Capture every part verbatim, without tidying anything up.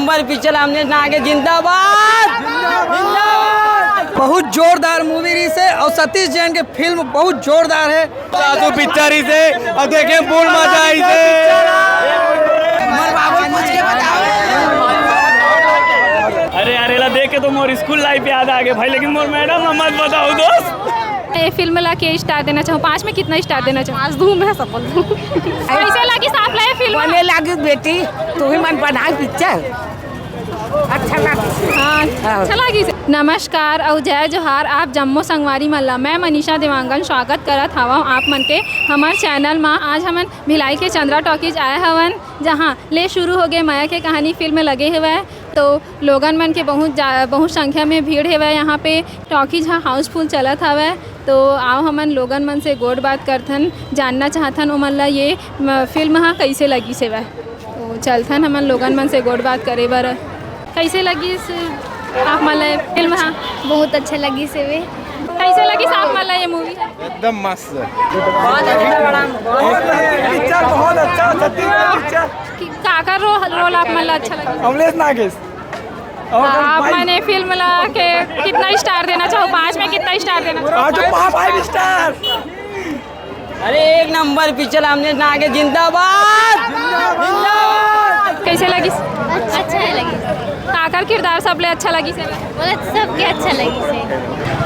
Number picture Amlesh Nagesh जिंदाबाद। बहुत जोरदार मूवी रहिस हे और सतीश जैन के फिल्म बहुत जोरदार हे। जादू पिक्चर रहिस हे और देखे फुल मजा आइस हे। अरे यार, एला देख के तो मोर स्कूल लाइफ याद आ गे भाई, लेकिन मोर मैडम ला मत बताओ दोस्त। ये फिल्म ला के स्टार देना चाहूँ, पाँच में कितना स्टार देना चाहूँ? पाँच दूँ मैं सब बोल दूँ। कैसे लगिस आप ला ये फिल्म? बने लगिस बेटी, तुही मन बनाए पिक्चर। अच्छा लगिस। हाँ, हाँ। अच्छा लगिस। नमस्कार अउ जय जोहार आप जम्मो संगवारी मन ला। मैं मनीषा देवांगन स्वागत करत हवं आप मन के हमर चैनल मा। आज हमन भिलाई के चंद्रा टॉकीज आए हवन, जहाँ ले शुरू हो गए मया के कहानी फिल्म लगे हवय। तो लोगन मन के बहुत जा-, बहुत संख्या में भीड़ हवय यहाँ पे। टॉकीज ह हाउसफुल चलत हवय। तो आओ हमन लोगन मन से गोठ बात करथन, जानना चाहथन ओमन ला ये म-, फिल्म ह कैसे लगिस हवय। तो चलथन हमन लोगन मन से गोठ बात करे बर। कैसे लगिस आप मन ला ये फिल्म ह? बहुत अच्छा लगिस हवे। कैसे लगिस आप मन ला ये मूवी? एकदम मस्त। पिक्चर बहुत अच्छा, सतीश का पिक्चर। कि-, काकर रो-, रोल आप मन ला अच्छा लगिस? अमलेश नागेश। और आप भाई मन ये फिल्म ला के कितना स्टार देना चाहो? पाँच में कितना स्टार देना चाहो? पाँचों पा-, फाइव स्टार। अरे एक नंबर पिक्चर, अमलेश नागेश जिंदाबाद। जिंदाबाद। कैसे लगिस? अच्छा है लगिस। काकर किरदार सबले अच्छा लगिस हे? बोला सबके अच्छा लगिस हे।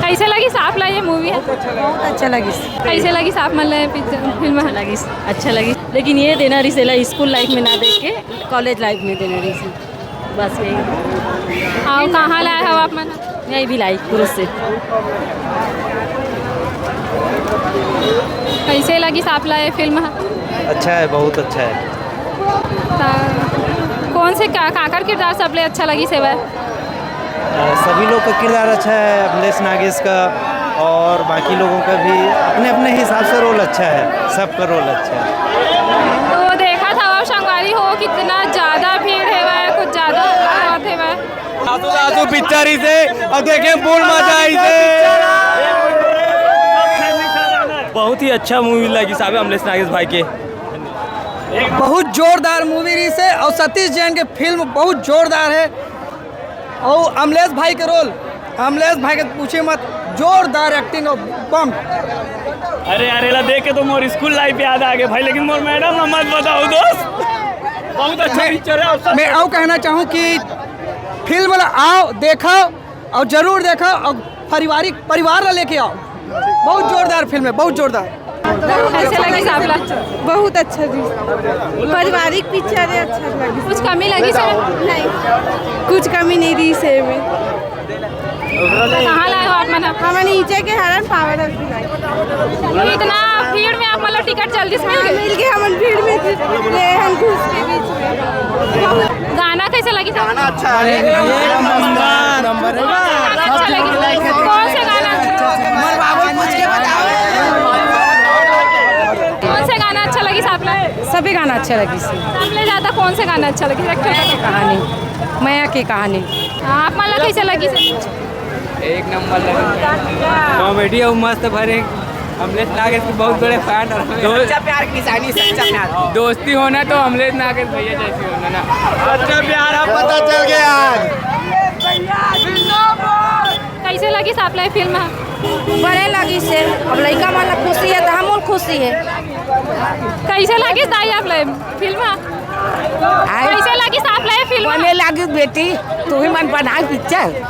कैसे लगिस आप ला ये मूवी ह? बहुत अच्छा लगिस। कैसे लगिस आप मन ला ये पिक्चर, फिल्म ह? लगिस, अच्छा लगिस, लेकिन ये देना रहिस एला स्कूल लाइफ में ना देख के कॉलेज लाइफ में देना रहिस। बस यही। अउ कहाँ ले आए हो आप मन? यही भिलाई, कुरुस से। कैसे लगिस आप ला ये फिल्म ह? अच्छा है, बहुत अच्छा है। त कौन से का-, काकर किरदार सबले अच्छा लगिस हवय? अ, सभी लोग का किरदार अच्छा है, अमलेश नागेश का और बाकी लोगों का भी अपने अपने हिसाब से रोल अच्छा है, सबका रोल अच्छा है। तो देखा था आप संगवारी हो, कितना ज्यादा भीड़ है वह, कुछ ज्यादा बात है वह। आजू बाजू पिक्चर ही से और देखे फुल मजा आई से। बहुत ही अच्छा मूवी लगी साहब अमलेश नागेश भाई के। बहुत जोरदार मूवी रहिस हे और सतीश जैन के फिल्म बहुत जोरदार है। और अमलेश भाई के रोल, अमलेश भाई के पूछे मत, जोरदार एक्टिंग और बम। अरे यार, एला देख के तो मोर स्कूल लाइफ याद आ गए भाई, लेकिन मोर मैडम ना मत बताओ दोस्त। बहुत अच्छा पिक्चर है। मैं और कहना चाहूँ कि फिल्म ला आओ, देखो और जरूर देखो और पारिवारिक परिवार ला लेके आओ। बहुत जोरदार फिल्म है, बहुत जोरदार। कैसे लगी साहब ला? बहुत अच्छा जी, पारिवारिक पिक्चर है, अच्छा लगी। कुछ कमी लगी सर? नहीं, कुछ कमी नहीं रही से में। कहाँ लाए हो आप मन? हमन नीचे के हरन पावर हाउस भी लाए। इतना भीड़ में आप मतलब टिकट जल्दी से मिल गए? मिल गए, हमन भीड़ में थे, ले हम घुस के बीच में। गाना कैसे लगी था? गाना अच्छा है। गाना अच्छा लगी। कौन से गाना? कौन से गाना अच्छा लगी साहब ला? सभी गाना अच्छा लगी। सबले ज्यादा कौन से गाना अच्छा लगी? रखो। कहानी, मया की कहानी। आप मन ला कैसे लगी? एक नंबर लगा। कॉमेडी और मस्त भरे। अमलेश नागेश के बहुत बड़े फैन और हमें दो- सच्चा प्यार की निशानी, सच्चा प्यार। दोस्ती होना तो अमलेश नागेश भैया जैसी होना ना। सच्चा प्यार अब पता चल गया आज। कैसे लगी साहब ला फिल्म? बड़े लगी से, अब लड़का मन ला खुशी है तो हम खुशी है। कैसे लगी ताई आप ला फिल्म? आय। कैसे लगी साहब ला फिल्म? बने लगी बेटी, तू ही मन बनाए पिक्चर।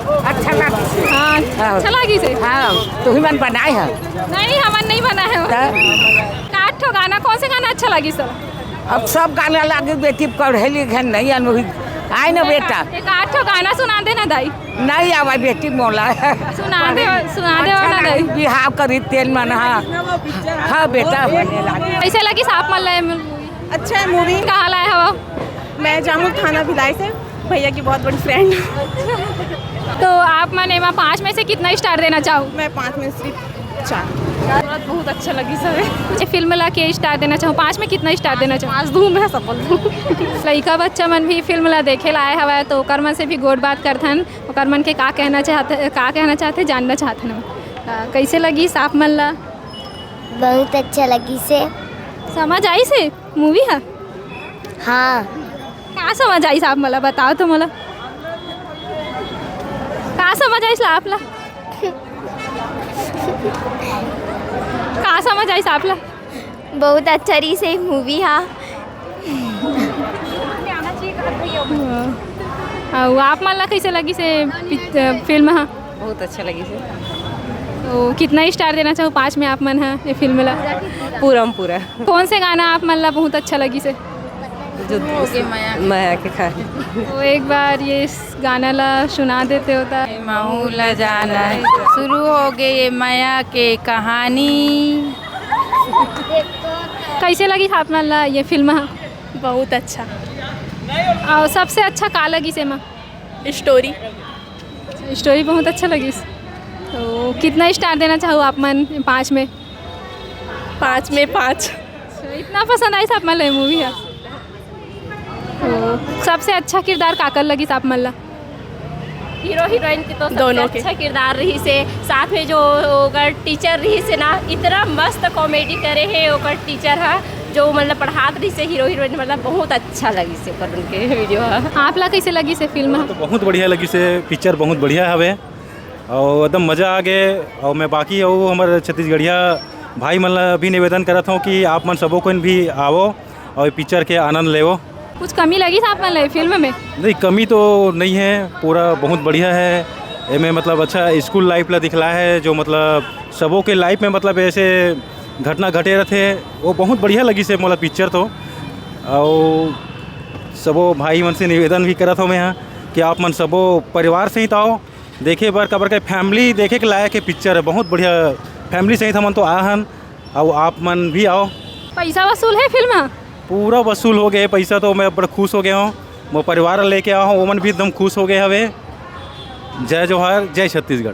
अच्छा लगी। हाँ, हाँ। अच्छा लगी से। हाँ, तू ही मन बनाए है। नहीं, हमन नहीं बनाए हो। तो? आठ ठो गाना, कौन से गाना अच्छा लगी सर? अब सब गाना लागे बेटी पढ़े लिखे नहीं अनुभवी। आए ना बेटा। एक आठ ठो गाना सुना देना दाई। नहीं आवा बेटी मोला। सुना दे, सुना दे अच्छा ना दाई। लगी, बिहाव करी तेन मन हा। हाँ बेटा। कैसे लगी साहब मन ला ये मूवी? अच्छा है मूवी। कहाँ लाए हो? मैं जामुल थाना भिलाई से, भैया की बहुत बड़ी फ्रेंड। तो आप मन एमा पाँच में से कितना स्टार देना चाहो? मैं पाँच में सिर्फ चार। बहुत अच्छा लगी सर। ये फिल्म ला के स्टार देना चाहो? पाँच में कितना स्टार देना चाहो? पाँच दूँ मैं सब बोल दूँ। लइका बच्चा मन भी फिल्म ला देखे ला आए हवय, तो ओकर मन से भी गोठ बात करथन, ओकर मन के का कहना चाहते, का कहना चाहते, जानना चाहथन। अ, कैसे लगी साफ मन ला? बहुत अच्छा लगी से। समझ आई से मूवी हा? हाँ। का समझ आइस आप मोला, बताओ तो मोला। का समझ आइस ला आप ला? का समझ आइस आप ला? बहुत अच्छा रहिस हे मूवी हा। अउ आप मन ला कइसे लगिस हे पिक-, फिल्म हा? बहुत अच्छा लगिस हे। तो कितना स्टार देना चाहो पाँच में आप मन हा ये फिल्म ला? पूरा म पूरा। कौन से गाना आप मन ला बहुत अच्छा लगिस हे? जो हो गए माया। माया के खाए। तो एक बार ये गाना ला सुना देते हो त। महू ला जाना है। शुरू हो गए ये माया के कहानी। कइसे लगिस आप मन ला ये फिल्म हा? बहुत अच्छा। अउ सबसे अच्छा का लगिस एमा? स्टोरी। स्टोरी बहुत अच्छा लगिस। तो कितना स्टार देना चाहो आप मन पाँच में? पाँच में पाँच। अच्छा, इतना पसंद आइस आप मन ला ये मूवी हा? तो सबसे अच्छा किरदार काकर लगिस आप मन ला? हीरो हीरोइन के तो सबसे दोनों के। अच्छा किरदार रहिस हे, साथ में जो ओकर टीचर रहिस हे ना, इतना मस्त कॉमेडी करे हे ओकर टीचर हा, जो मतलब पढ़ात रहिस हे हीरो हीरोइन, मतलब बहुत अच्छा लगिस हे ओकर उनके वीडियो हा। आप ला कइसे लगिस हे फिल्म हा? तो बहुत बढ़िया लगिस हे, पिक्चर बहुत बढ़िया हवे। अउ एकदम मजा आ गे। अउ मैं बाकी अउ हमर छत्तीसगढ़िया भाई मन ला भी निवेदन करत हौं कि आप मन सबो कोई भी आवो अउ ये पिक्चर के आनंद लेवो। कुछ कमी लगिस आप मन ला ये फिल्म में? नहीं, कमी तो नहीं है, पूरा बहुत बढ़िया है। एमे मतलब अच्छा स्कूल लाइफ ला दिखलाए है, जो मतलब सबो के लाइफ में मतलब ऐसे घटना घटे रथे, वो बहुत बढ़िया लगिस हे मोला पिक्चर तो। अउ सबो भाई मन से निवेदन भी करत हौं मैं हा कि आप मन सबो परिवार सहित आओ देखे बर, काबर के फैमिली देखे के लायक हे पिक्चर हे, बहुत बढ़िया। फैमिली सहित हमन तो आए हन, अउ आप मन भी आओ। पैसा वसूल हे फिल्म? पूरा वसूल हो गए पैसा, तो मैं बड़ा खुश हो गया हूँ। मोर परिवार लेके आया हूँ, ओमन भी एकदम खुश हो गए हवे। जय जोहार, जय छत्तीसगढ़।